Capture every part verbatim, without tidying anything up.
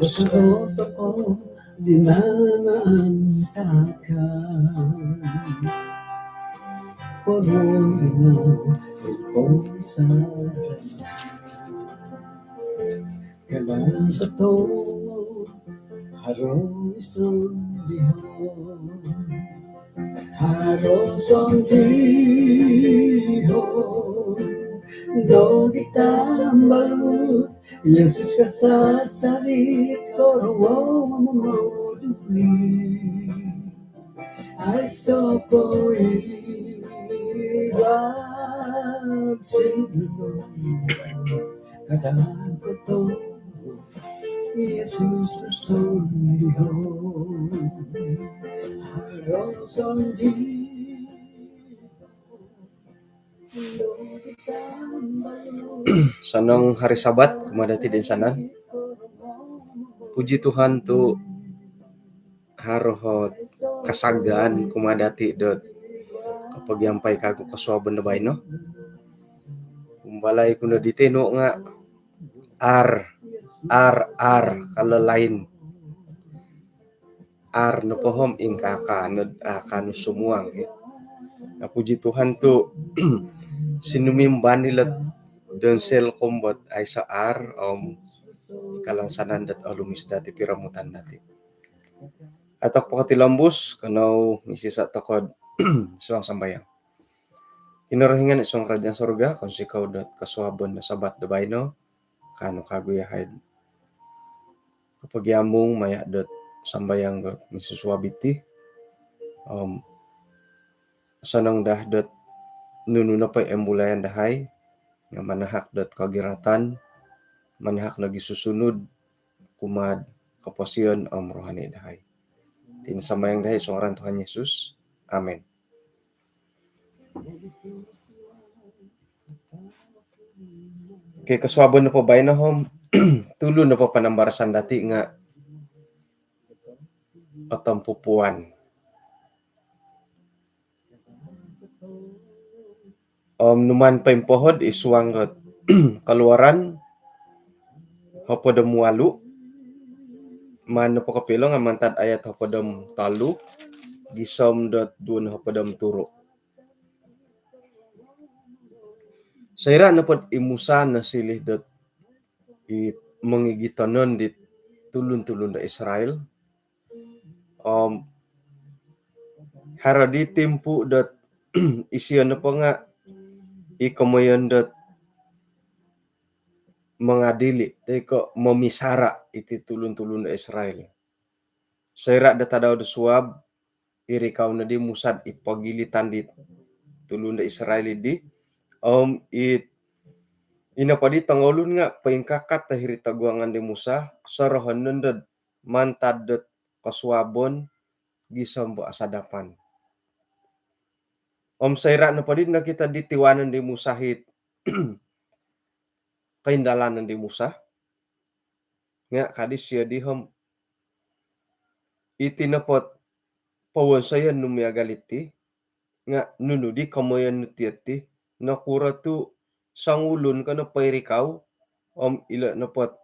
Suhu toko di nangan takan. Korong ina posa. Kena sato harus liho. Harus liho. Dogi tambalu. Yesus kasasarit korowo momoduli. Ai sokoi rasin kadang koto Yesus sondiho. Harus sondiho. Sanang hari Sabat kumaa dati toinsanan. Puji Tuhan tu haro ot kasagaan kumaa dati dot kopogiampai kagu kosuabon do baino. Umbalai ku no di tinu nga ar, ar, ar, kalau lain. Ar nopo om ingkaa kaanu, ah, kaanu sumuang, eh. Nah, puji Tuhan tu sinumimban ilo donsel kombot aiso ar om kalansanan dot olumis dati piromutan dati. Atok pokotilombus, kanou misisa toko id suang sambayang. Kinorohingan id suang kerajaan sorga, kounsikou dot kosuabon do Sabat do baino, kaanu kagu yahai kopogiamung maya dot sambayang dot minsusuab iti. Om sanang daa dot nunu nopo imbulayan dahai nga manahak dot kogiratan, manahak nogi susunud kumaa koposion om rohani dahai. Iti no sambayang dahai id suang ngaran Tuhan Yesus. Amin. Okey, kosuabon nopo baino om tulu nopo panambarasan dati nga otompupuan. Om numaan poimpohod id suang dot Koluaran hopod om walu, maan nopo kopio nga mantad ayat hopod om tolu gisom dot duo nohopod om turu. Soira nopo dot i Musa nosiliu dot i mongigitonon di tulun-tulun do Israel, om haro di timpu dot isio nopo nga i komoyon dot mongadili toi ko momisara iti tulun-tulun do Israel. Soira do tadau do suab, irikau no di Musa i pogilitan di tulun do Israel di, om it ino po di tongoulun nga poingkakat do hiri toguangan di Musa, sorohon nondo mantad dot kosuabon gisom do asadapan. Om soira nopo di nokito di tiwanon di Musa it koindalanan di Musa, nga ka disio di om, iti nopo dot powonsoyon nu miagal iti nga nunu di komoyon nu ti iti, nokuro tu songulun ko no poirikau, om ilo nopo dot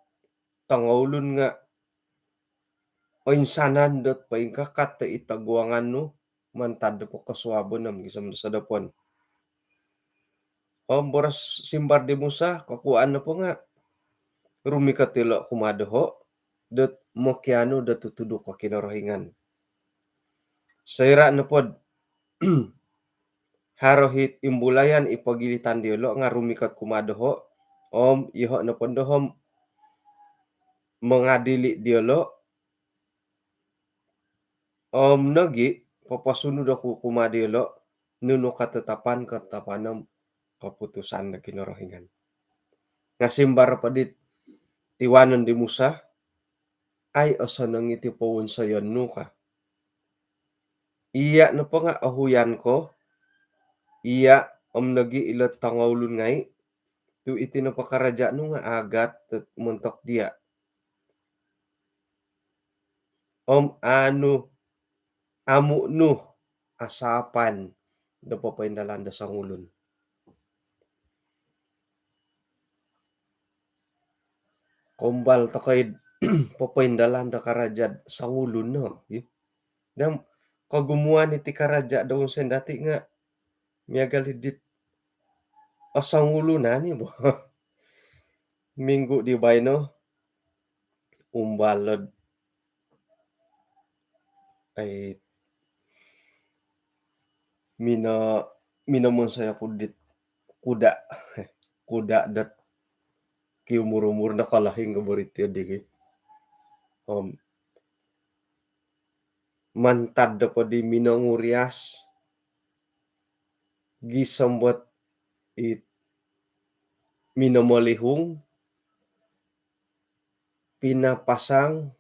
tongoulun nga oinsanan dot poingkakat do i toguangan nu mantad do kosuabon om gisom do sodopon. Om boros simbar di Musa, kokuaan nopo nga rumikot ilo kumaa doho dot mokianu do tutuduk o Kinorohingan. Soira nopo dot haro it imbulayan i pogilitan diolo nga rumikot kumaa doho, om iyoho nopo ndo om mongadili diolo, om nogi poposunud oku kumaa diolo nunu katatapan, katatapan om koputusan do Kinorohingan. Nga simbar po di tiwanon di Musa, ai osonong iti powonsoyon nu ka. Iya nopo nga ohuyan ko, iya om nogi ilo tongoulun ngai, tu iti nopo karaja nu nga agat dot montok dia. Om anu, amu nu asapan do popoindalan do songulun. Kombal toko id popoindalan do karaja songulun no, i. Dan kogumuan iti karaja do wonsoyon dati nga miagal i dit osongulunan i bo. Minggu di baino, umbalod ai mino, minomonsoi oku dit kuda, kuda dot kiumur-umur no kolohing ko boriti digi. Om mantad do po di minongurias, gisom dot it minomolihung, pinapasang,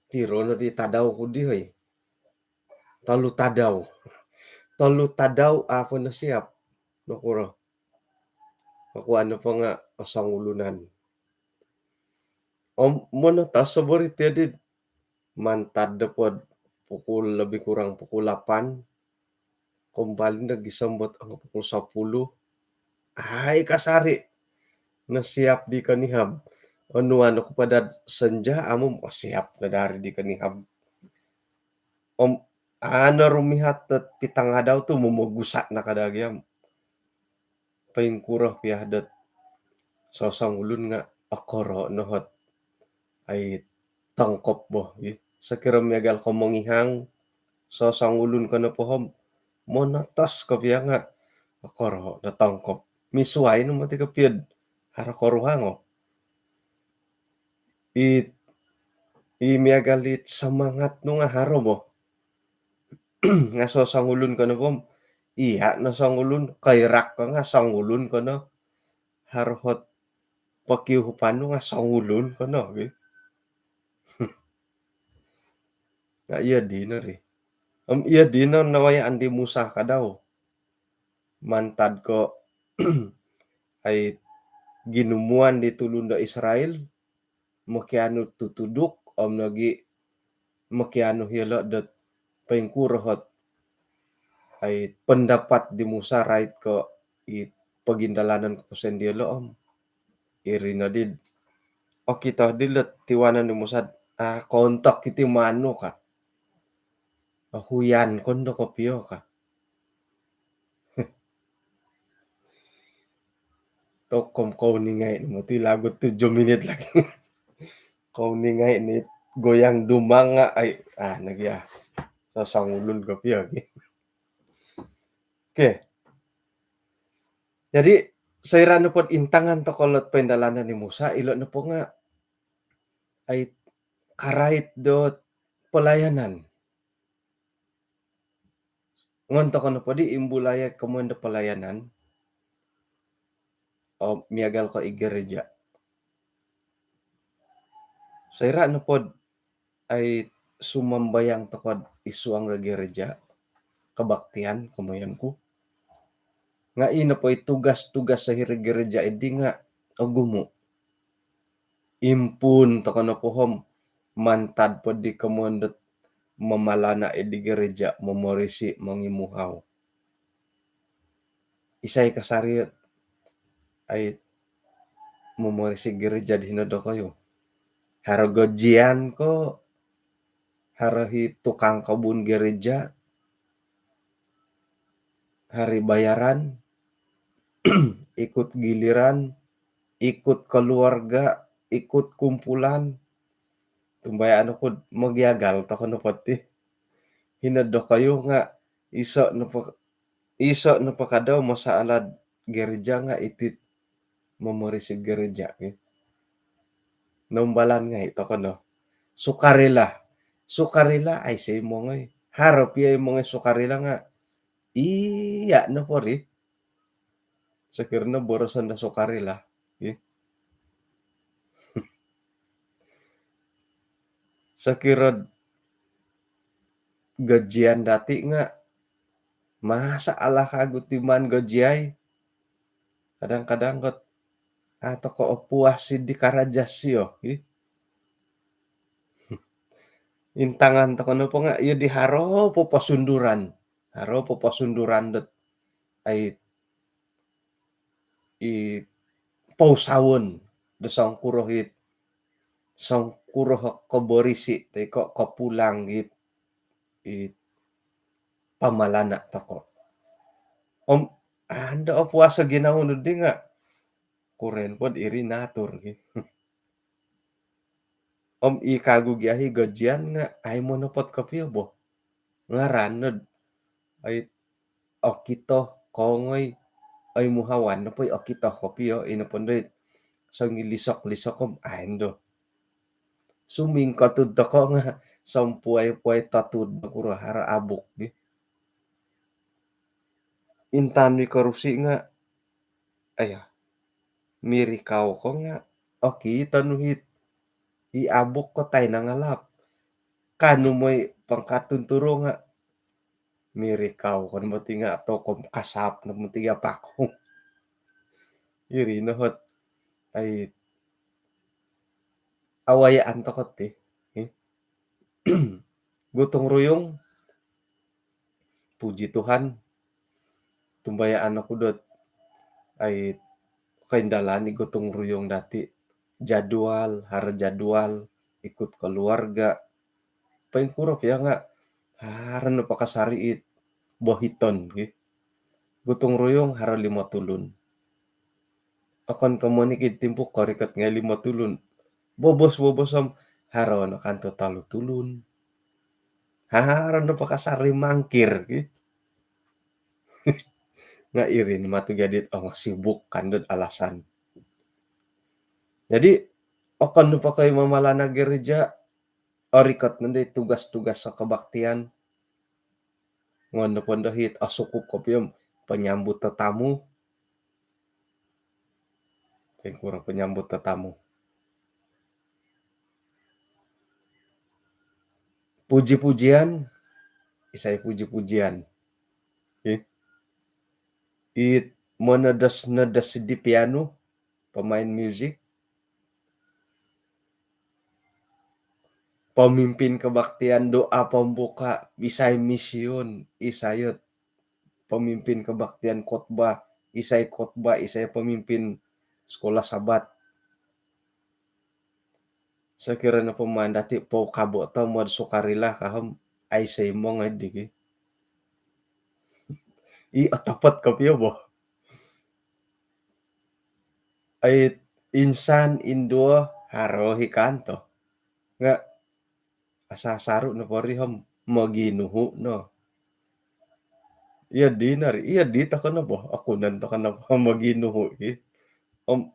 piro no di tadau ku di, hoi. Tolu tadau. Tolu tadau apo no siap. Nokuro. Aku ano po nga osongulunan. Om monotos sobori tiadi mantad do pod pukul lebih kurang pukul lapan. Kumbali no gisom dot angka pukul sapuluh. Ai kasari no siap di konihab. Onuan oku po dot senja amu, oh, siap no dari di konihab. Om ano rumihat dot pitangadau tu momogusa no kada gia. Poingkuro pia dot sosongulun nga okoro no hot ai tongkop bo, i. Sokiro miagal ko mongihang, sosongulun ko nopo om monotos ko pia nga okoro no tongkop. Misuai no moti ko pia do haro koruhango. I, i miagal it semangat nu nga haro bo. Nga sosongulun ko nopo om, iya no songulun, koirak ko nga songulun ko no. Haro hot pokiuhupan nu nga songulun ko no, gi. Nga iya dino ri. Om iya dino nawayaan di Musa kadau. Mantad ko ai ginumuan di tulun do Israel, mokianu tutuduk, om nogi mokianu hiolo dot poingkuro hot ai pendapat di Musa rait ko i pogindalanan koposion diolo, om iri no di okito dilo tiwanan di Musa, ah, kontok iti manu ka. Huyan kondo kopio ka. Tokom kou ningai no moti lagu tujuh minit lagi. Kou ningai ni goyang dumanga ai, ah, nogi ah. Sosongulun kopio gi. Okey. Jadi soira nopo intangan tokou lot poindalanan ni Musa, ilo nopo nga ai karait dot pelayanan. Ngon tokou nopo di imbulai komoyon do pelayanan, om miagal ko i gereja. Soira nopo dot ai sumambayang tokou id suang do gereja, kebaktian komoyon ku. Nga i nopo i tugas-tugas sohiri gereja idi nga ogumu. Impuun tokou nopo om mantad po di komoyon dot mamalana id gereja, momorisi, mongimuhau. Isai kasari ai momorisi gereja di hino dokoyu? Haro gajian ko, haro i tukang kebun gereja, haro i bayaran, ikut giliran, ikut keluarga, ikut kumpulan. Tumbayaan oku mogiagal tokou nopo ti. Hino dokoyu nga iso nopo, iso nopo kadau masalah gereja nga iti momorisi gereja, ki. Nombalan ngai tokou no. Sukarela. Sukarela aiso i mongoi. Haro pia i mongoi sukarela nga iya nopo ri. Sokiro no boroson do sukarela, ki. Sokiro gajian dati nga masalah kagu ti maan gajiai. Kadang-kadang kot, ah, tokou opuas di karaja sio, ki. Intangan tokou nopo nga iyo di haro po posunduran. Haro po posunduran dot ai i pousawon do songkuro it, song-, kuro ho koborisi toi ko kopulang it, it pamalana toko. Om ando opuaso ginawo nu di nga kuren pod iri natur ki. Om i kagu gi ahi gajian nga ai monopot kopio bo. Ngaran nod ai okito kongoi, ai muhawan nopo i okito kopio ino pondoi songilisok-lisok om ai ndo. Sumingkotud toko nga sompuai-puai totud do kuro haro abuk di. Intan wi korusi nga aya mirikau ko nga okito nu hit i abuk ko tai nangalap. Kanu moi pangkatun turu nga mirikau kon mati nga atau kom kasap na mati nga pakung. Iri no hot ai awayaan toko ti. Gotong royong, puji Tuhan, tumbayaan oku dot ai kaindalan i gotong royong dati, jadual, haro jadual, ikut keluarga. Paling kurang ya nga haro no pakasari it bohiton ki. Gotong royong haro limo tulun. Okon ko monikid timpu korikot ngai limo tulun. Bobos-bobos om haro no kanto tolu tulun. Haro no pakasari mangkir ki. Nga iri ni matu gadit ong sibuk kandod alasan. Jadi okon no pakai mamalana gereja, orikot nondo i tugas-tugas kebaktian. Ngon nopo ndo hit osukup kopio penyambut tetamu. Tengkuro penyambut tetamu. Puji-pujian, isai puji-pujian. It monodos-nodos di pianu, pemain muzik, pemimpin kebaktian, doa pembuka, isai misiun, isai pemimpin kebaktian, khotbah, isai khotbah, isai pemimpin sekolah Sabat. Sekiranya pemain dati pau kabo tomod sukarila kaham ai saimong ai diki. I otopot kopio bo. Ai insan induo haro hi kanto. Nga asasaru no pori hom moginuhu no. Iya di nari, iya di toko no bo. Aku nan toko no moginuhu hi. Om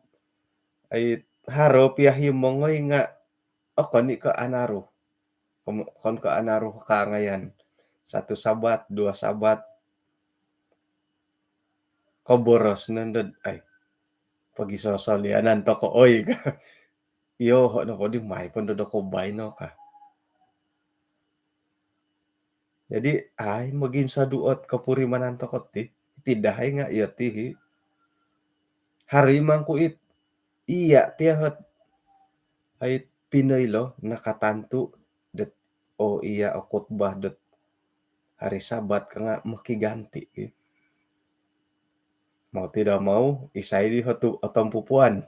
ai haro pia hi mongoi nga okon i ko anaru. Kon ko anaru kangayan. Satu Sabat, dua Sabat. Koboros nondo ai. Pogisosolianan toko oi ka. Iyo ho no podi mai pon dodo ko baino ka. Jadi ai moginsoduot kopurimanan toko ti. Tidak ai nga iyo ti hi. Hari mangkuit. Iya pia hot ai pinoilo nakatantu dot o iya o khotbah dot hari Sabat ka nga mokiganti ki. Mau tidak mau isai di hotu otompupuan.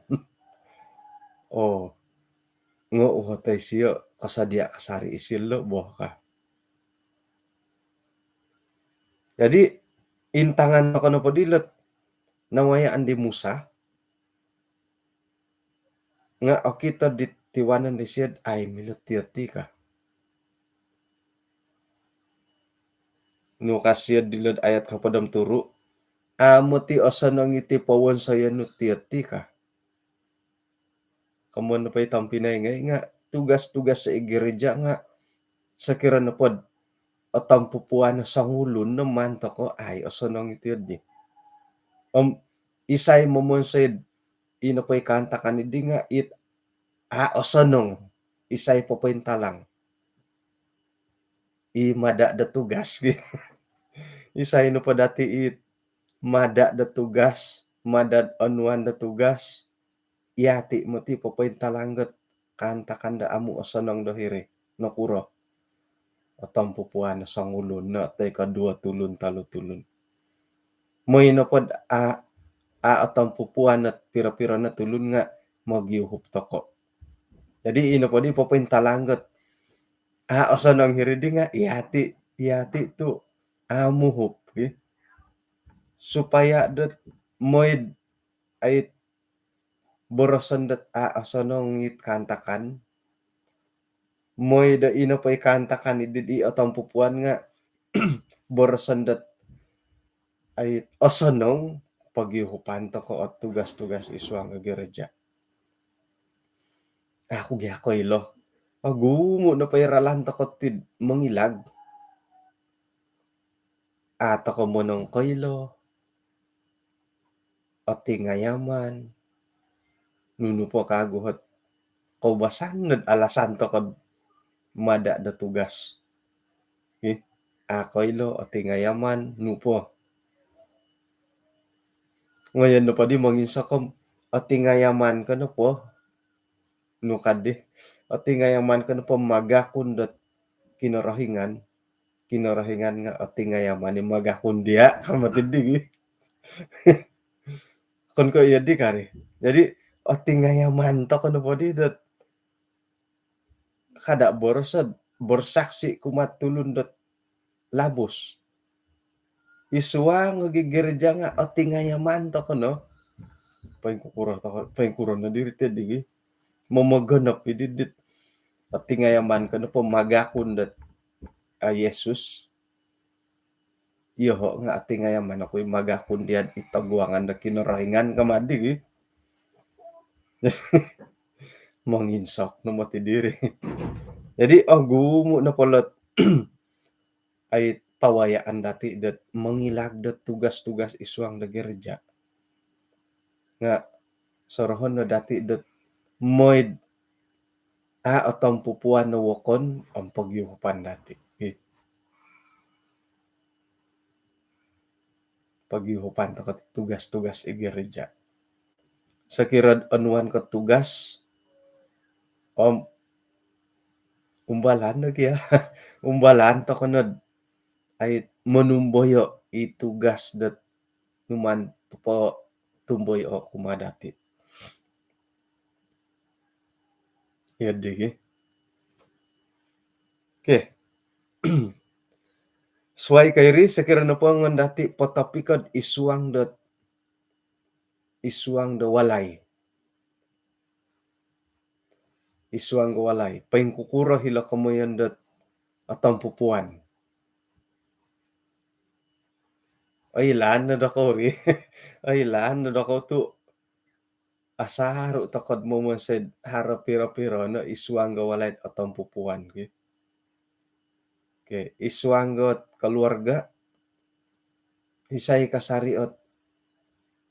O ngo uhotai sio kasadia kasari isil lo boh ka. Jadi intangan toko nopo dilot nawayaan di Musa nga okito di tiwanan di siad ai milo tiyo ti ka. Nuka siad dilod ayat kopodom turu. Amu ti osonong iti powonsoyon nu tiyo ti ka. Komon nopo i tompinai ngai nga tugas-tugas i gereja nga sokiro nopod otompupuan songulun no maan toko ai osonong iti di. Om isai momonsoid ino po i kaantakan idi nga it a osonong isai popointalang. I mada do tugas ki. Isai nopo dati it mada do tugas, mada onuan do tugas. Iyati moti popointalang got kaantakan do amu osonong do hiri. Nokuro? Otompupuan songulun no toi ko duo tulun tolu tulun. Moi nopod a a otompupuan no piro-piro no tulun nga mogiuhup toko. Jadi ino podi popointalang dot a' osonong hiri di nga' iyati', iyati' tu' a' muhup, ki. Supaya dot moi'd ai boroson dot a' osonong it kaantakan, moi do ino po i kaantakan iddi i otompupuan nga' boroson dot ai osonong pogiuhupan toko' o tugas-tugas i suang o gereja. Aku gi a' koilo. Ogumu' nopo i ralan toko' tid mongilag. A' toko' monong koilo. Otingayaman. Nunu po kagu ot koubasan nod alasan toko'd mada' do tugas. Ih, a' koilo, otingayaman, nu po. Ngoyon nopo di monginsok om, otingayaman ko nopo. Nu kaddi, otingayaman ko nopo magakun dot Kinorohingan. Kinorohingan nga' otingayaman i magakun diya' ka mati di gi. Okon ko' iyo di kari. Jadi otingayaman toko' nopo di dot kada' boroso'd borsaksi' kumaa'd tulun dot labus. I suang o gi gereja nga' otingayaman toko' no. Poingkukuro toko', poingkuro no diri ti di gi. Momogonop iddi dit otingayaman ko nopo magakun dot a' Yesus. Iyoho' nga' otingayaman oku i magakun diya'd i toguangan do Kinorohingan ka madi gi. Monginsok no moti diri. Jadi ogumu' nopo lot ai pawayaan dati' dot mongilag dot tugas-tugas i suang do gereja. Nga' sorohon no dati' dot moi'd a' otompupuan no wokon om pogiuhupan dati'. Ih. Pogiuhupan toko' tugas-tugas i gereja. Sokiro'd onuan ko tugas om umbalan no gia. Umbalan toko' nod ai monumboyo' i tugas dot numan popotumboyo' kumaa dati'. Iyo di gi. Okey. Suwai ko iri, sokiro nopo ngon dati' potopikod i suang dot, i suang do walai. I suang do walai. Poingkukuro hilo komoyon dot otompupuan. Oilaan no dokou ri. Oilaan no dokou tu' asaru' toko'd momonsoi'd haro piro-piro no i suang do walai'd otompupuan ki. Okey, i suang dot koluarga', isai kasari' ot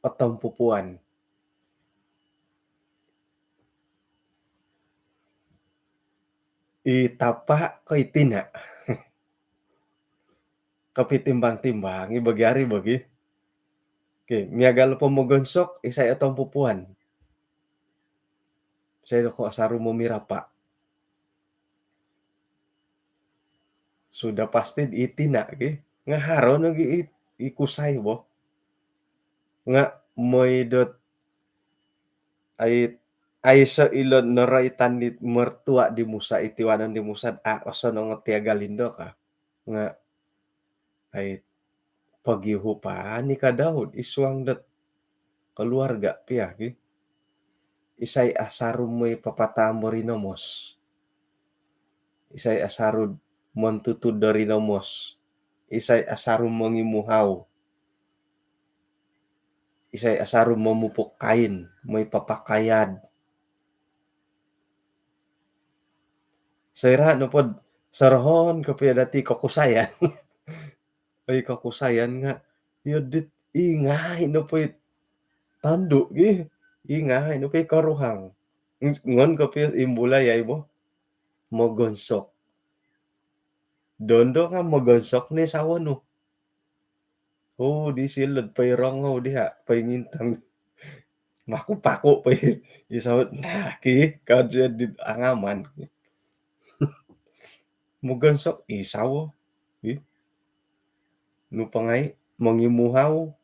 otompupuan? I tapa' ko i tina'? Kopitimbang-timbang i bagi ari bagi. Okey, miagal po mogonsok, isai otompupuan? Isai do ko' asaru momirapa'? Sudah pasti i tina' ki. Nga' haro nogi i, i kusai bo. Nga' moi dot ai, aiso' ilo noroitan di mertua di Musa, i tiwanon di Musa, a' osonong o tiagal indo ka. Nga' ai pogiuhupan i ka Daud i suang dot koluarga' pia ki. Isai asaru moi papataam do rinomos? Isai asaru'd montutud do rinomos? Isai asaru mongimuhau? Isai asaru momupuk kain moi papakai'd? Soira' nopod sorohon kopio dati' kokusayan. Oi, kokusayan nga' iyo dit i ngai' nopo i tondu' gi, i ngai' nopo i koruhang. Ngon kopio imbulai ai bo. Mogonsok. Dondo nga' mogonsok ni sawo nu. Oo, di silo'd poirongou diha', poingintang. Maku-paku po i sawo, nah, ki, ka di angaman. Mogonsok i sawo. Ih. Nu po ngai', mongimuhau.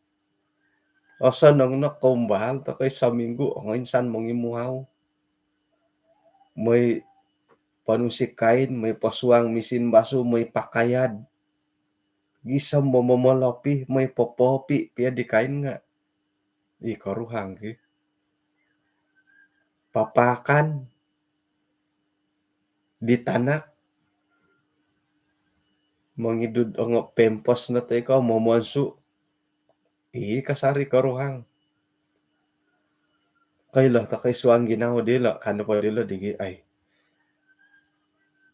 Osonong no koumbal toko' i saminggu, ongo insan mongimuhau. moi ponusik kain, moi posuang misin basu, moi pakaian. Gisom momomolopi, moi popopi pia di kain nga' i koruhang ki. Papaakan di tanak, mongidud ongo pempos no toi ko momonsu. I kasari koruhang. Koilo toko i suang ginawo dilo, kano po dilo digi ai.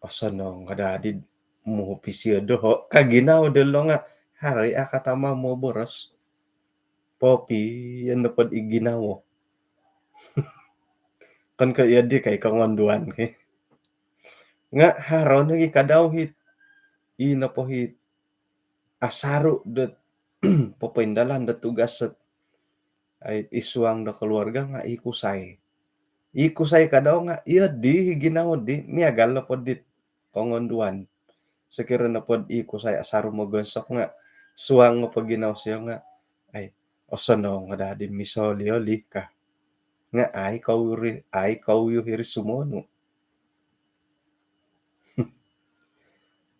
Osonong kada adid muhup isio doho ka ginawo dilo nga' hari akatama moboros. Popi, iyo nopod i ginawo. Kan ko iyo di kai kongonduan ki. Nga' haro nogi kadau hit. I nopo hit asaru dot popoindalan dot tugas dot ai id suang do keluarga nga' i kusai. I kusai kadau nga' iyo di ginawo di miagal nopo dit kongonduan. Sokiro nopod i kusai asaru mogonsok nga' suang po ginawo sio nga' ai osonong kada di misoli-oli ka. Nga' ai kou ri, ai kou yu hiri sumonu.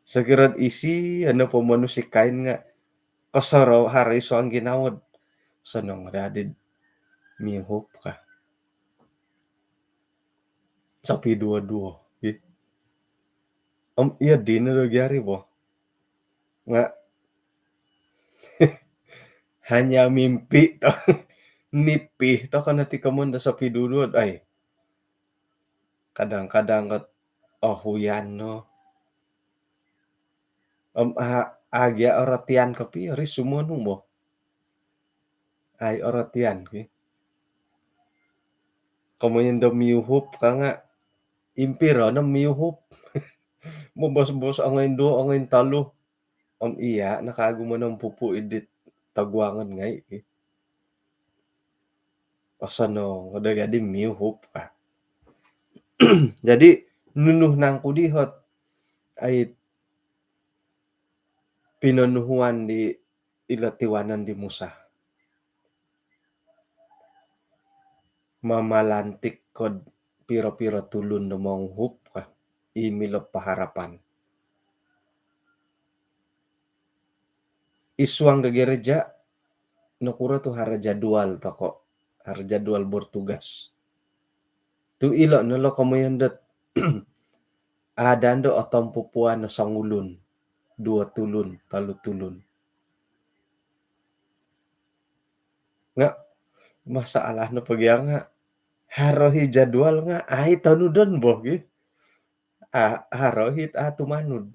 Sokiro isi ano po monusik kain nga' kosorou hari suang ginawo dot osonong kada di miuhup ka. Sopiduo-duo. Om iyo dino do giari bo. Nga' hanya mimpi to. Nipi to kono ti komon do sopiduo-duo ai. Kadang-kadang kot ohuyan no. Om a, agia orotian kopi ri sumonu bo. Ai orotian ki. Komoyon do miuhup ka nga' impiro no miuhup. Mobos-bos ongoin duo, ongoin tolu. Om iya nakagumo no pupu idit toguangon ngai ki. Osonong kada jadi miuhup ka. Jadi nunu nangku dihot ai pinonuhuan di ilo tiwanon di Musa. Mamalantik kod piro-piro tulun do monguhup ka. I milo paharapan. Id suang do gereja, nokuro tu haro jadual toko, haro jadual bertugas. Tu ilo no lo komoyon dot ada ndo otompupuan no songulun, duo tulun, tolu tulun. Nga' masalah no pogi nga' haro hi jadual nga' ai tonudon bo gi. A, haro hit a tumanud.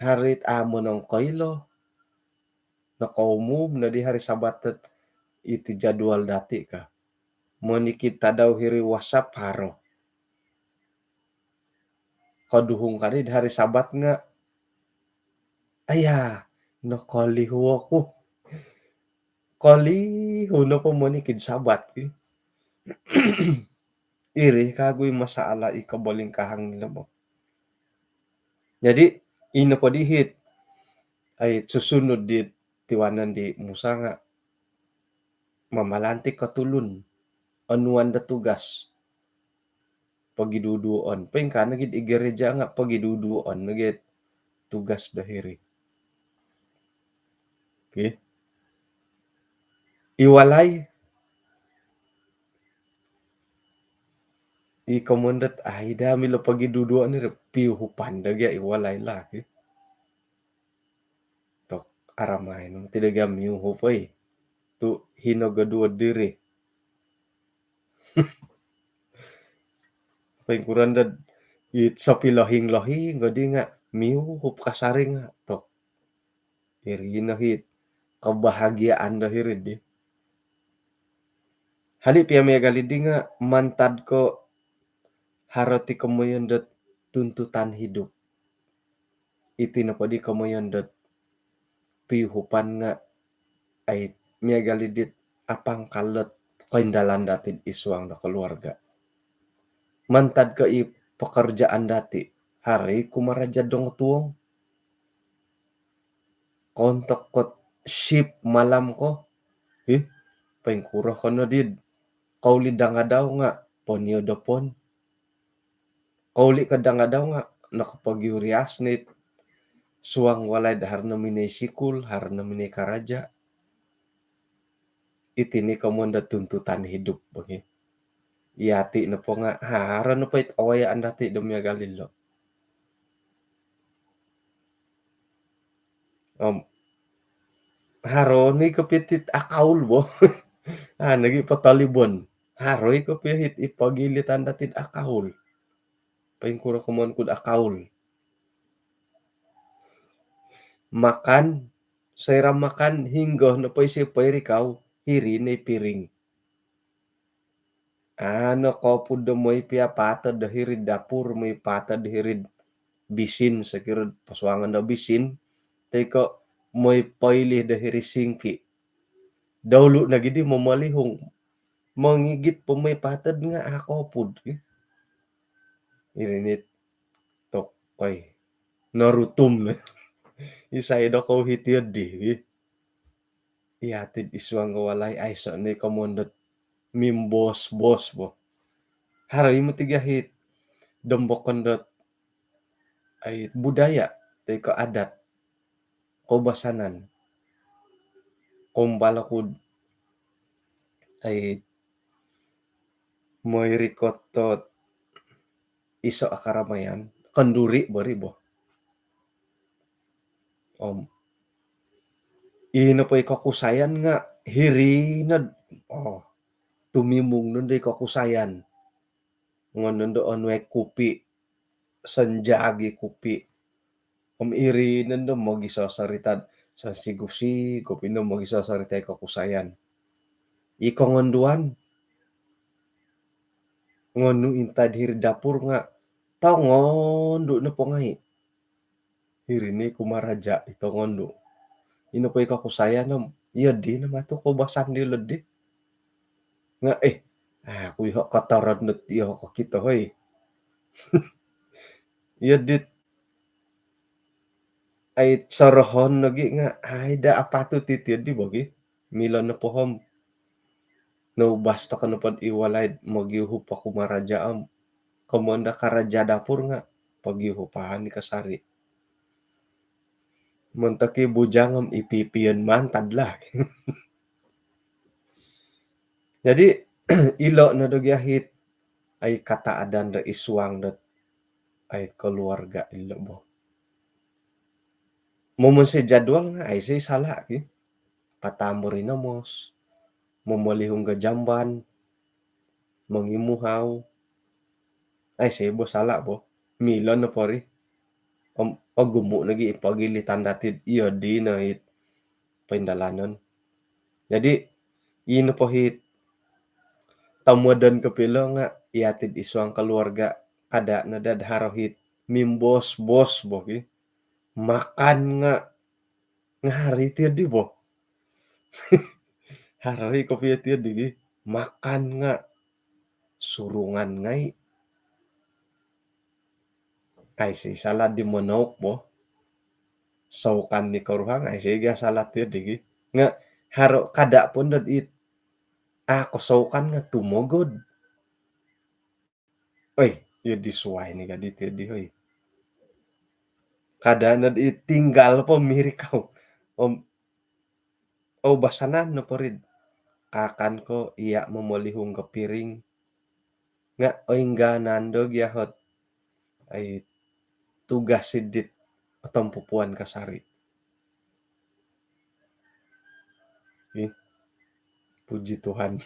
Haro hit a monongkoilo. Nokoumum no di hari Sabat dot iti jadual dati ka. Monikid tadau hiri WhatsApp haro. Koduhung kadi di hari Sabat nga' aya, nokolihu oku. Kolihu nopo monikid Sabat ki. Iri kagu i masalah i kobolingkahang nilo bo. Jadi ino po dihit ai susunud di tiwanon di Musa nga' mamalantik ko tulun, onuan do tugas. Pogiduduon. Poingkaa nogi di gereja nga' pogiduduon nogi tugas do hiri. Okey. I walai. I komon dot ai daa milo pogiduduon iri piuhupan do gia i walai lah, okey. Tok aramai no ti do gia miuhup oi. Tu hino goduo diri. Poingkuro ndo it sopilohing-lohing godi nga' miuhup kasari nga' tok. Iri no hit kebahagiaan do hiri di. Hali pia miagal di nga' mantad ko haro ti komoyon dot tuntutan hidup. Iti nopo di komoyon dot piuhupan nga' ai miagal dit apangkal dot koindalan dati id suang do keluarga. Mantad ko i pekerjaan dati, haro i kumaraja dong tuong. Kontok kot shift malam ko. Hi, poingkuro kono di kouli dangadau nga' ponio dopon. Kouli' kadang-kadang nga' nokopogiurias ni suang walai do haro no minoi sikul, haro no minoi karaja. Iti ni komoyon do tuntutan hidup bagi. Iyati' nopo nga' haro nopo it awayaan dati' do miagal ilo'. Om haro ni kopio it akaul bo. Ah, nogi' potoulibon. Haro i kopio it ipogilitan dati'd akaul. Poingkuro komoyon ku'd akaul. Makan, soira makan, hinggo nopo isio poirikau, hiri no i piring. Ano kopud do moi pia patod do hiri'd dapur, moi patod do hiri'd bisin, sokiro posuangon do bisin, toi ko' moi poilih do hiri singki. Daulu nogi di momolihung. Mongigit po moi patod nga' a' kopud. Iri ni tokoi. Norutum. Isai do kou hiti di. Iyati'd isuang ko walai aiso' ni komoyon dot mimbos-bos bo. Haro i moti gia hit dombokon dot ai budaya toi ko' adat koubasanan. Koumbal oku'd ai moi rikot dot iso' o karamayan, kanduri' bo ri bo. Om ino po i kokusayan nga' hiri nod, oh, tumimung nondo i kokusayan. Ngon nondo onuai kupi', sonjagi kupi'. Om iri nondo mogisosorita', sonsigop-sigop ino mogisosorita' i kokusayan. I kongonduan, ngonu intad hiri dapur nga' tongondu' nopo ngai'. Hiri ni kumaraja' i tongondu'. Ino po i kokusayan om iyo di no matu koubasan dilo di. Nga' eh, aku iho' kotoron dot iyo kokito hoi. Iyo dit ai sorohon nogi nga' ai da apatut iti di bogi. Milo nopo om noubas toko' nopod i walai'd mogiuhup o kumaraja' om komoyon do karaja' dapur nga' pogiuhupan i kasari'. Montok i bujang om ipipion mantad lah. Jadi ilo' no do gia hit ai kataadan do isuang dot ai koluarga' ilo' bo. Momonsoi jadual nga' aiso' i sala' ki. Patambur i nomos, momolihung do jamban, mongimuhau. Aiso' i bo sala' bo. Milo nopo ri. Om ogumu' nogi' i pogilitan dati'd iyo di no it poindalanon. Jadi ino po hit tomodon kopio ilo' nga' iyati'd isuang koluarga' kada' no dad haro hit mimbos-bos bo ki. Makan nga' nga' haro i tiyo di bo. Haro i kopio tiyo di gi. Makan nga' surungan ngai'. Aiso' i sala' di monouk bo. Soukan ni koruhang, aiso' i gia sala' tiyo di gi. Nga' haro kada' pun dot it a' kosoukan nga' tumogod. Oi, iyo di suwai ni gadi tiyo di hoi. Kada' nod i tinggal po mirikau. Om oubasanan nopo rid kaakan ko iya' momolihung ko piring. Nga' oingganan do gia hot ai tugas sidit otompupuan kasari'. Ih, puji Tuhan.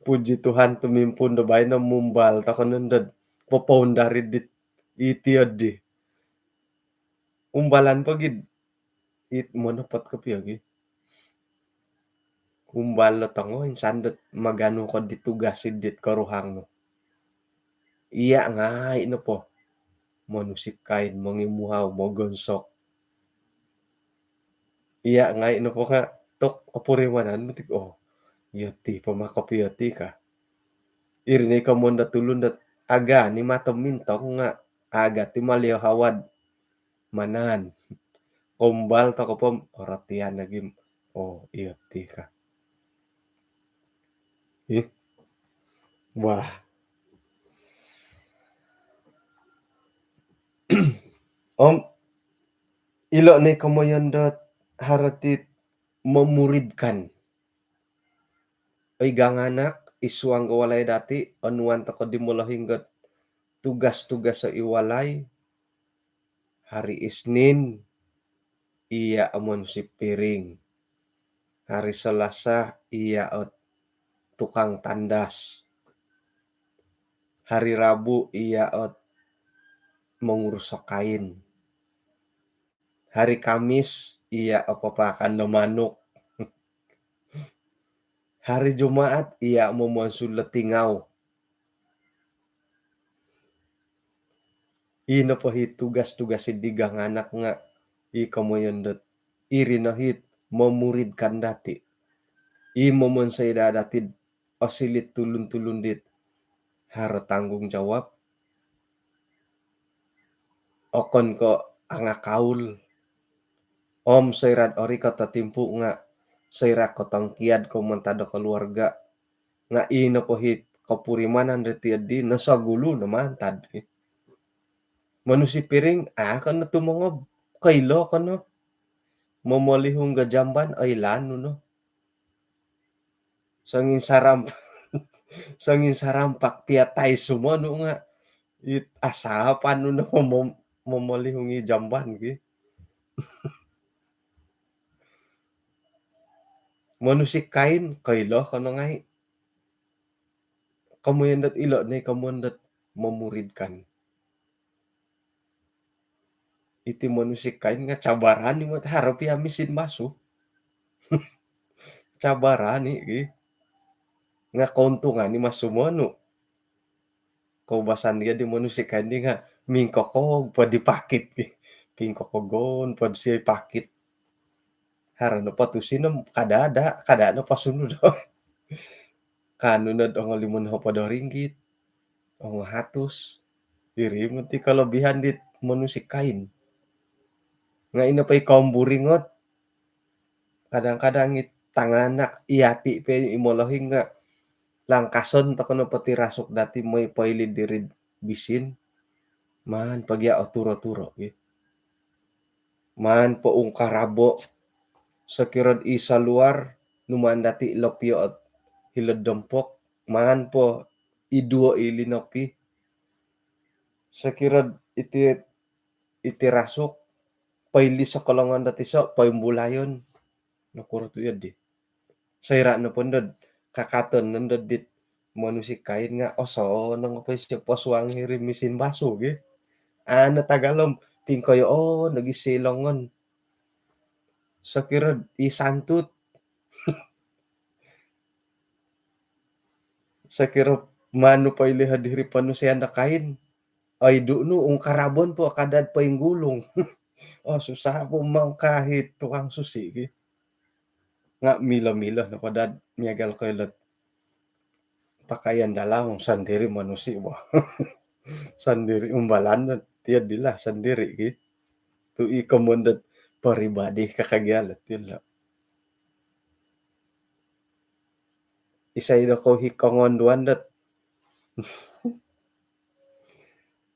Puji Tuhan tumimpuun do baino mumbal toko' nondod popoundari dit itiyo di. Umbalan po gid it monopot kopio gi. Umbal lo tongo insan dot maganu ko di tugas sidit koruhang nu. Iya' ngai' nopo monusikai, mongimuhau, mogonsok. Iya' ngai' nopo nga' tok opurimanan moti, oh, iyo ti po ma kopio ti ka. Iri ni komoyon dot tulun dot aga' ni mato mintong nga' aga' ti malio hawad manaan. Kombal toko' po om orotian lagi. Oh, iyo ti ka. Ih. Wah. Om ilo' ni komoyon dot haro ti momuridkan. Oi ganganak, id suang do walai dati', onuan toko' di molohing dot tugas-tugas id walai. Hari Isnin, iya' o monusip piring. Hari Selasa, iya' o tukang tandas. Hari Rabu, iya' o mongurus o kain. Hari Kamis, iya' o papaakan do manuk. Hari Jumaat, iya' momonsul do tingau. Ino po hi tugas-tugas di ganganak nga' i komoyon dot iri no hi momuridkan dati'. I momonsoi daa dati'd osiliu tulun-tulun dit haro tanggungjawab. Okon ko' angakaul. Om soira'd orikot o timpu nga' soira' kotongkiad ko mantad do keluarga. Nga' ino po hi kopurimanan dati' di nosogulu no mantad. Monusip piring, a' ko no tumongob. Koilo ko no. Momolihung do jamban, oilaan nu no. Songinsaramp-, songinsarampak piatai sumonu nga' it asapan nu no mom-, momolihung i jamban ki. Monusip kain, koilo ko no ngai'. Komoyon dot ilo' ni komoyon dot momuridkan. Iti monusip kain nga' cabaran i mot haro pia misin basuh. Cabaran i gi. Nga' kountungan i masumonu. Koubasan dia di monusip kain di nga' mingkokog po di pakit gi. Pingkokogon po di sioi pakit. Haro no po tusin om kada ada, kada no po sunu do. Kanu nod ongo limo nohopod o ringgit, ongo hatus. Iri moti kolobihan dit monusip kain. Nga' ino po i komburi ngot. Kadang-kadang i tanganak iyati' po i molohing nga' langkason toko no po ti rasuk dati' moi poilid diri'd bisin. Maan po gia' oturo-turo gi. Maan po ungkarabo'. Sokiro'd i saluar, numaan dati' lopio' ot hilo'd dompok. Maan po iduo' i linopi. Sokiro'd iti, iti rasuk, poilis o kolongon dati' so, poimbulayon. Nokuro tu' iyo di. Soira' nopo ndod kakaton nondod dit monusip kain nga' osonong po isio posuang hiri misin basuh gi. Ano tagalom pingkoyoon lagi silongon. Sokiro i santut. Sokiro manu po iliho diri ponusian do kain. Oi du' nu ungkarabon po kada'd poinggulung. Oh, susah po mangkahi tukang susi gi. Nga' milo-milo no kada'd miagal ko ilot pakaian dalam sandiri manusi' bo. Sandiri umbalan no tiyo dilo sandiri gi. Tu' i komon dot peribadi kakagial tiyo lo. Isai do kou hi kongonduan dot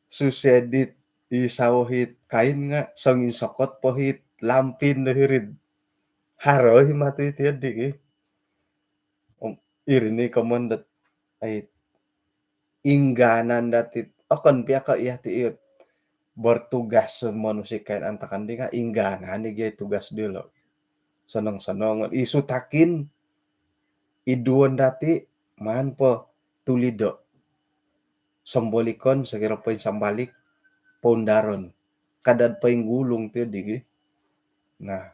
susi dit i sawo hit kain nga' songinsokot po hit lampin do hiri'd haro hi matu iti di gi. Om iri ni komon dot ai ingganan dati' okon pia ko' iyati' iyot bertugas monusip kain antakan di nga' ingganan i gi tugas dilo. Sonong-sonong i sutakin iduon dati' maan po tulido'. Sombolikon sokiro poinsambalik poundaron. Kada'd poinggulung tiyo di gi. Nah.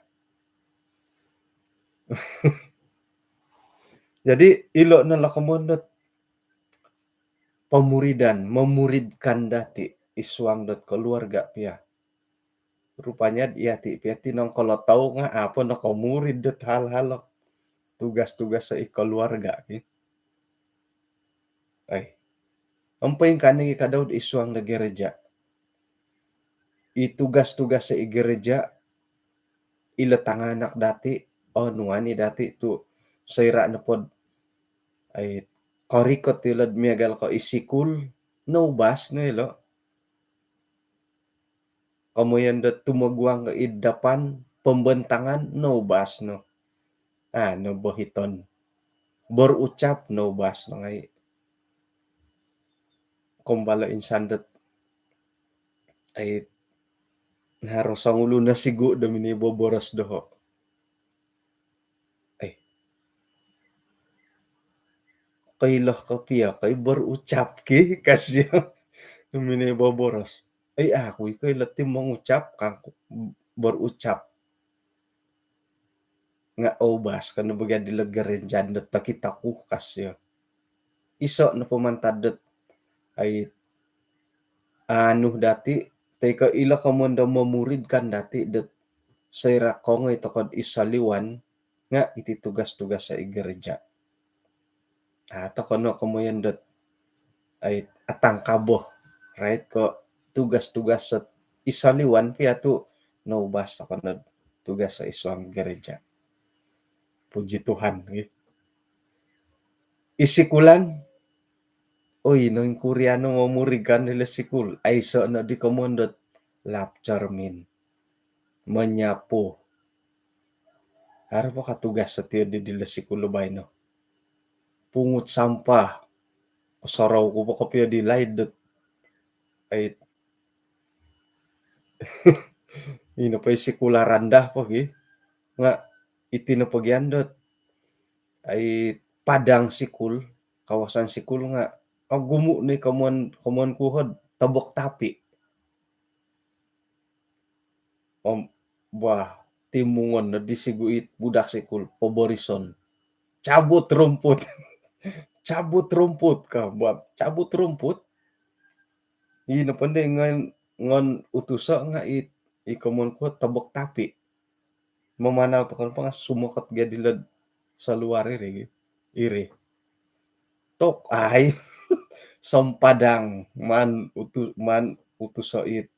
Jadi ilo' no lo komon dot pomuridan, momuridkan dati' id suang dot koluarga' pia. Rupanya iyati' pia ti nongkolotou nga' apo nokomurid dot hal-hal tugas-tugas id koluarga' ki. Ai. Om poingkaa nogi kadau'd id suang do gereja'. I tugas-tugas id gereja', ilo tanganak dati', onuan i dati' tu' soira' nopod ai korikot ilo'd miagal ko' id sikul, noubas no ilo. komoyon dot tumoguang id dapan, pembentangan, noubas no. Ah, nobohiton. Berucap, noubas no ngai. Kombalo insan dot ai, haro songulun nosigu do miniboboros doho. Eh, koilo kopio koi berucap ki, ka sio. Miniboboros. Eh, aku i koilo ti mengucap, kangku, berucap. Nga oubas ko no bo gia dilo gereja dot tokitaku, ka sio. Iso nopo mantad dot ai, anu dati, toi ko ilo komoyon do memuridkan dati dot soira kongoi toko id soliwan nga iti tugas-tugas id gereja. Ah, toko no komoyon dot ai, atangkabo, right, ko tugas-tugas id soliwan pia tu noubas toko no tugas id suang gereja. Puji Tuhan, nggih. Id sikulan, oi, noingkurian no momuridkan dilo sikul, aiso no di komoyon dot lap cermin, menyapu. Haro po ka tugas sotio di dilo sikul baino? Pungut sampah. Osorou ku po kopio di laid dot ai, ino po i sikul randah po gi. Nga iti nopo gia dot ai, padang sikul, kawasan sikul nga ogumu ni komoyon, komoyon ku hod tobok tapi. Om, bah, timungon no di sigu it budak sikul, poborison. Cabut rumput. Cabut rumput ka, bah, cabut rumput. Ino po ndi ngon, ngon utuso nga it, i komoyon ku tobok tapi. Mamanau toko nopo nga sumokot gia dilo saluar iri, iri. Tok ai. Sompadang, maan utu-, maan utuso it,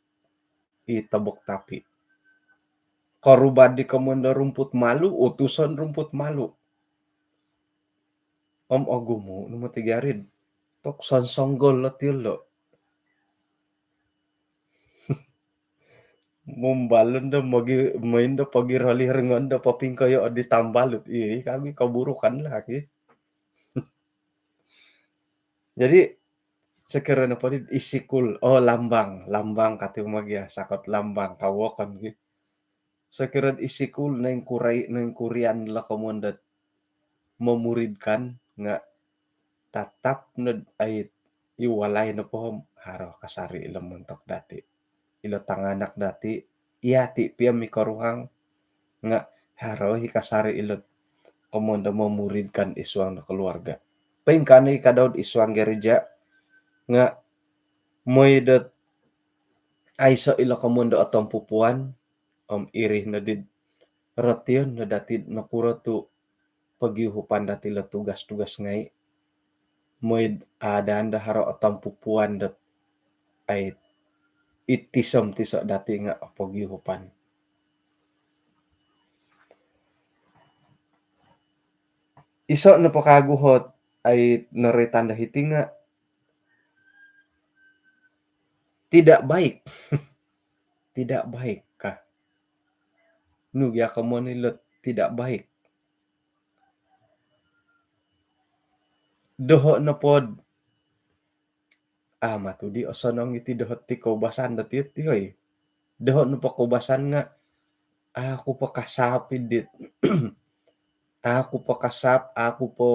i tobok tapi. Koruba di komoyon do rumput malu, utuso rumput malu. Om ogumu no moti gia ri. Tok sonsonggol lo tilo. Mumbalun do mogi, moin do pogiroli ringon do popingkoyo di tambalut. Iri kami keburukan lagi. Jadi, sokiro nopo di id sikul, oh, lambang, lambang kati mogi ya, sakot lambang ka wokon gi. Sokiro id sikul noingkurai, noingkurian lo komoyon dot momuridkan nga tatap no ai, i walai nopo haro kasari ilo montok dati. Ilo tanganak dati, yati pia mikoruhang nga haro i kasari ilo komoyon do momuridkan id suang do keluarga. Poingkaa nogi ka dau id suang gereja nga mooi dot aiso ilo komoyon do otompupuan, om iri no di rotion no dati nokuro tu pogiuhupan dati lo tugas-tugas ngai. Mooi do adaan do haro otompupuan dot ai, it tiso-tiso dati nga pogiuhupan. Iso nopo kagu hot ai, noroitan do hiti nga tidak baik. Tidak baik ka. Nu gia komoyon ilo tidak baik? Doho nopo d-, amu tu di osonong iti doho ti koubasan dati ti, oi. Doho nopo koubasan nga, aku po kasap idit. Aku po kasap, aku po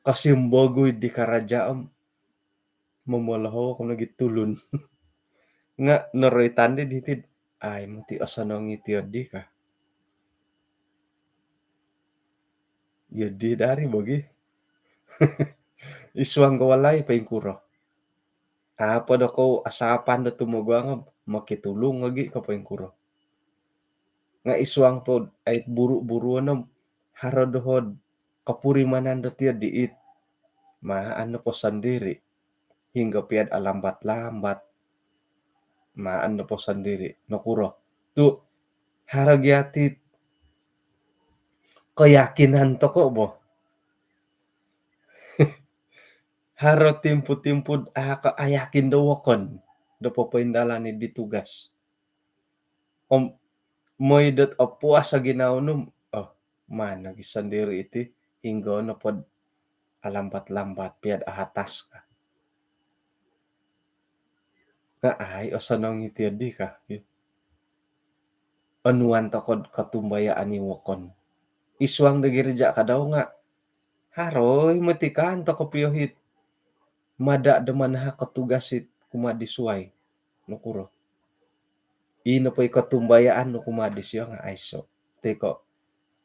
kasimbogoi di karaja om momolohou oku nogi tulun. Nga noroitan di hiti d, ai, moti osonong iti di ka. Iyo di dari bogi. Id suang do walai poingkuro? Apo do kou asapan do tumoguang, mokitulung lagi ka poingkuro? Nga id suang po d ai, buru-buruon om haro doho d kopurimanan do tio di it. Maan nopo sondiri. Hinggo pia d alambat-lambat. Maan nopo sondiri. Nokuro? Tu haro gia ti keyakinan toko bo. Haro timpu-timpu d aa ko ayakin do wokon. do popoindalan i di tugas. Om moi dot opuas o ginawo nu, oh, maan nogi sondiri iti, hinggo nopo dot alambat-lambat pia dot ahatas ka. Nga ai osonong iti di ka. Onuan toko dot kotumbayaan i wokon. Id suang do gereja kadau nga haro i moti kaan toko pio it mada do manahak o tugas it kumaa di suai. Nokuro? I nopo i kotumbayaan nu kumaa disio nga aiso. Toi ko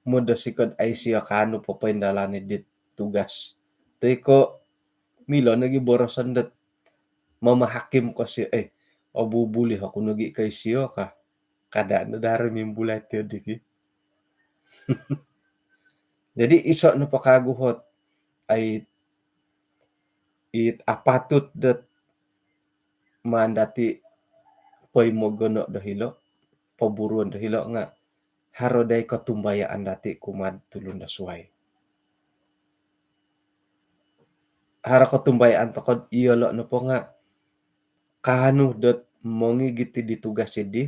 modosi ko dot ai sio kaanu popoindalan i dit tugas. Toi ko milo nogi boroson dot mamahakim ko sio, eh, obubuli oku nogi ko isio ka. Kada no dari mimbulai tio di ki. Jadi iso nopo kagu ot ai it apatut dot maan dati poimogono do hilo, poburuon do hilo nga haro dai kotumbayaan dati kumaa tulun do suai. Haro kotumbayaan toko dot iyolo nopo nga kaanu dot mongigit di tugas i di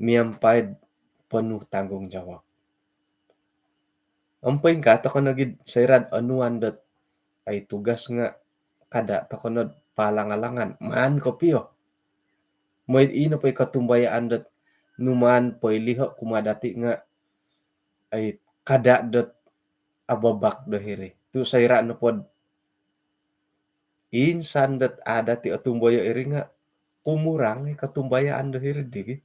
miampai penuh tanggungjawab. Om poingkaa toko nogi dot soira dot onuan dot ai tugas nga kada toko no dot palang-alangan, maan kopio. Moi i nopo i kotumbayaan dot numaan poiliho kumaa dati nga ai kada dot ababak do hiri. Tu soira nopo dot insan dot ada ti otumboyo iri nga kumurang i kotumbayaan do hiri di ki.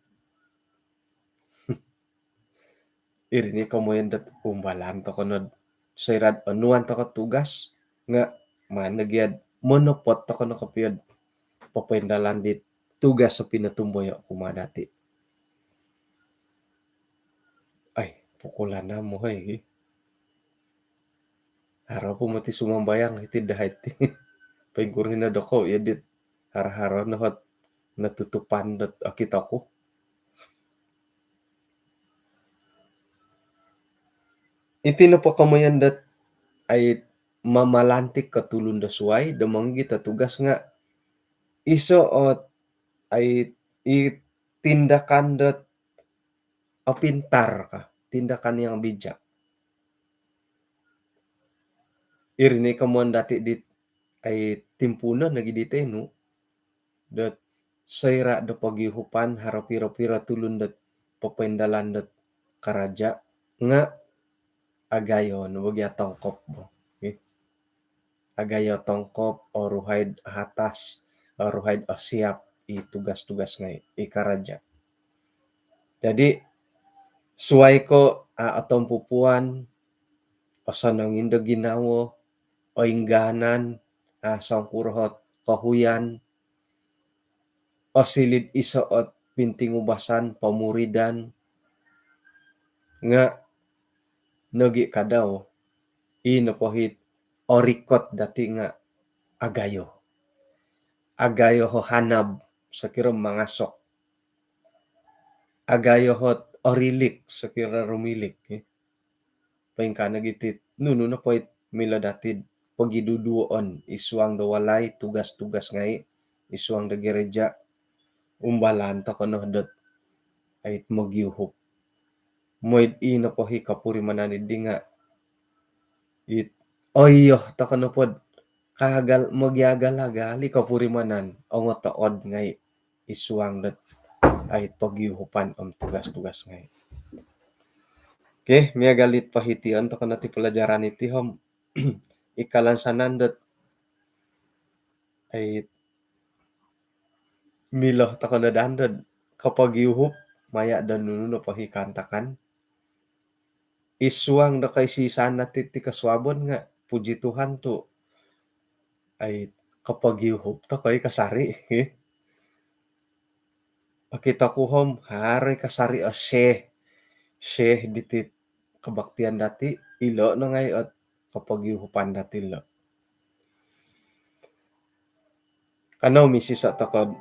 Iri ni komoyon dot umbalan toko no dot soira dot onuan toko tugas nga maan nogi dot monopot toko no kopio dot popoindalan di tugas o pinotumboyo kumaa dati. Ai, pukul anam mo hoi. Haro po moti sumambayang iti dahai ti. Poingkuro no doko ya dit haro-haro no ot notutupan dot okito ku. Iti nopo komoyon dot ai mamalantik ko tulun do suai do mongigit o tugas nga iso ot ai i tindakan dot opintar ka, tindakan yang bijak. Iri ni komoyon dati dit ai timpuunon nogi di tenu dot soira do pogiuhupan haro piro-piro tulun dot popoindalan dot karaja nga agayo no bo gia tongkop bo. Okey. Agayo tongkop, oruhai do ahatas, oruhai do osiap i tugas-tugas ngai i karaja. Jadi suai ko a otompupuan, osonong indo ginawo, oingganan, a songkuro ot kohuyan, osiliu do iso ot pintingubasan pomuridan nga nogi kadau i nopo it orikot dati nga agayo. Agayo o hanab sokiro mangasok. Agayo ot orilik sokiro rumilik. Poingkaa nogi ti nunu nopo it milo dati do pogiduduoon id suang do walai, tugas-tugas ngai id suang do gereja, umbalan toko no dot ai mogiuhup. Moi i nopo i kopurimanan i di nga it oiyo toko nopo do kaagal, mogiagal-agal i kopurimanan, ongotood ngai id suang dot ai pogiuhupan om tugas-tugas ngai. Okey, miagal it pohition toko no ti pelajaran iti om i kalansanan dot ai milo toko no daa dot kopogiuhup maya do nunu nopo i kaantakan. Id suang do koisisaan dati ti kosuabon nga puji Tuhan tu ai kopogiuhup toko i kasari. Okito ku om haro i kasari o share, share diti kebaktian dati, ilo no ngai ot kopogiuhupan dati lo. Kanou misiso toko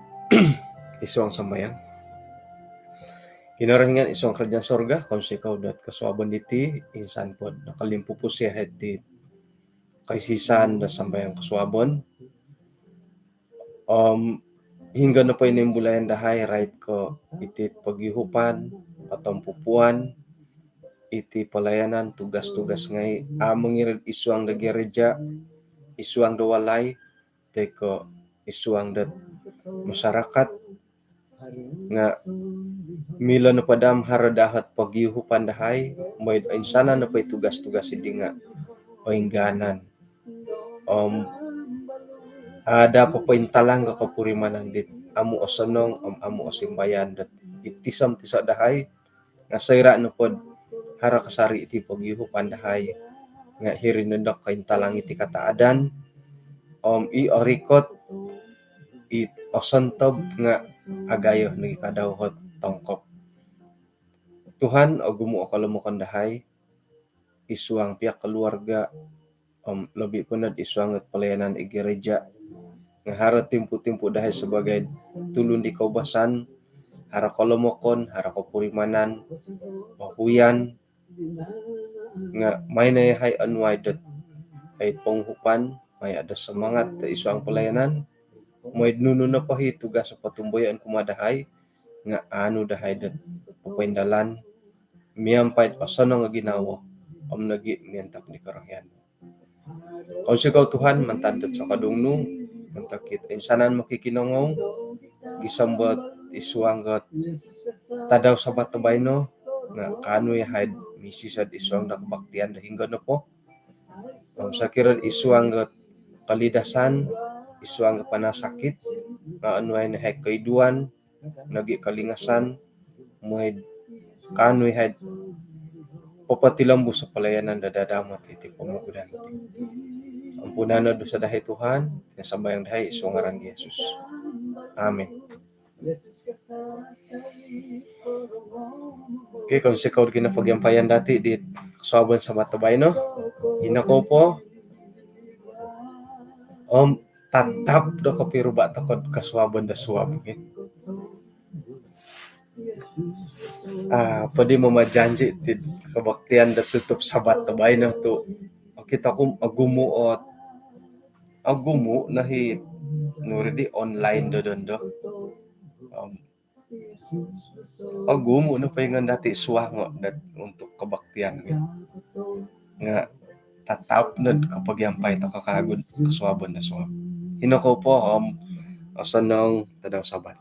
id suang sambayang. Kinorohingan id suang kerajaan sorga, kounsikou dot kosuabon diti, insan po do nakalimpupus yahai ti koisisaan do sambayang kosuabon. Om hinggo nopo i nimbulaian dahai, rait ko iti pogiuhupan, otompupuan, iti pelayanan, tugas-tugas ngai, a' mongiri'd isuang do gereja, isuang do walai, toi ko isuang do masyarakat, nga milo nopo daa om haro daa ot pogiuhupan dahai, mooi do insanan nopo i tugas-tugas dii nga oinganan. Om ada popointalang ko kopurimanan dit amu osonong om amu osimbayan dot i tiso-tiso dahai, nga soira nopo do haro kasari iti pogiuhupan dahai, nga hiri nondo kointalang iti kataadan, om i orikot, i osontob nga agayo nogi kadau ot tongkop. Tuhan, ogumu o kolomokon dahai, isuang pihak keluarga, om lobi po nod isuang ot pelayanan i gereja. Nga haro timpu-timpu dahai sebagai tulun di koubasan, haro kolomokon, haro kopurimanan, ohuyan, nga mai no yahai onuai dot ai ponguhupan, mai ada semangat do isuang pelayanan, mooi do nunu nopo i tugas o potumboyoon kumaa dahai, nga aanu dahai dot popoindalan, miampai do osonong o ginawo, om nogi miontok di korohian. Kounsikou Tuhan, mantad dot sokodung nu, montok it insanan mokikinongou, gisom dot isuang dot tadau Sabat do baino, nga kaanu yahai do misisad isuang do kebaktian do hinggo nopo. Om sokiro isuang dot kalidasan, isuang dot panasakit, nga onuai no yahai koiduan, nogi kolingasan, mooi do kaanu yahai do popotilombus o pelayanan do dadamot iti pomogunan ti. Ampunai no dosa dahai Tuhan, sambayang dahai isuang ngaran Yesus. Amin. Okey, kounsikou do kinopogiampayan dati di kosuabon Sabat do baino. Ino kou po, om tatap do kopiruba tokou do kosuabon do suab, okey. Ah, podi mamajanji ti kebaktian do tutup Sabat do baino tu, okey, tokou ogumu ot, ogumu no i nuri di online do dondo. Om ogumu no poingon dati suango dot untuk kebaktian. Nga tatap nod kopogiampai tokou kagu do kosuabon do suab. Ino kou po, om osonong tadau Sabat.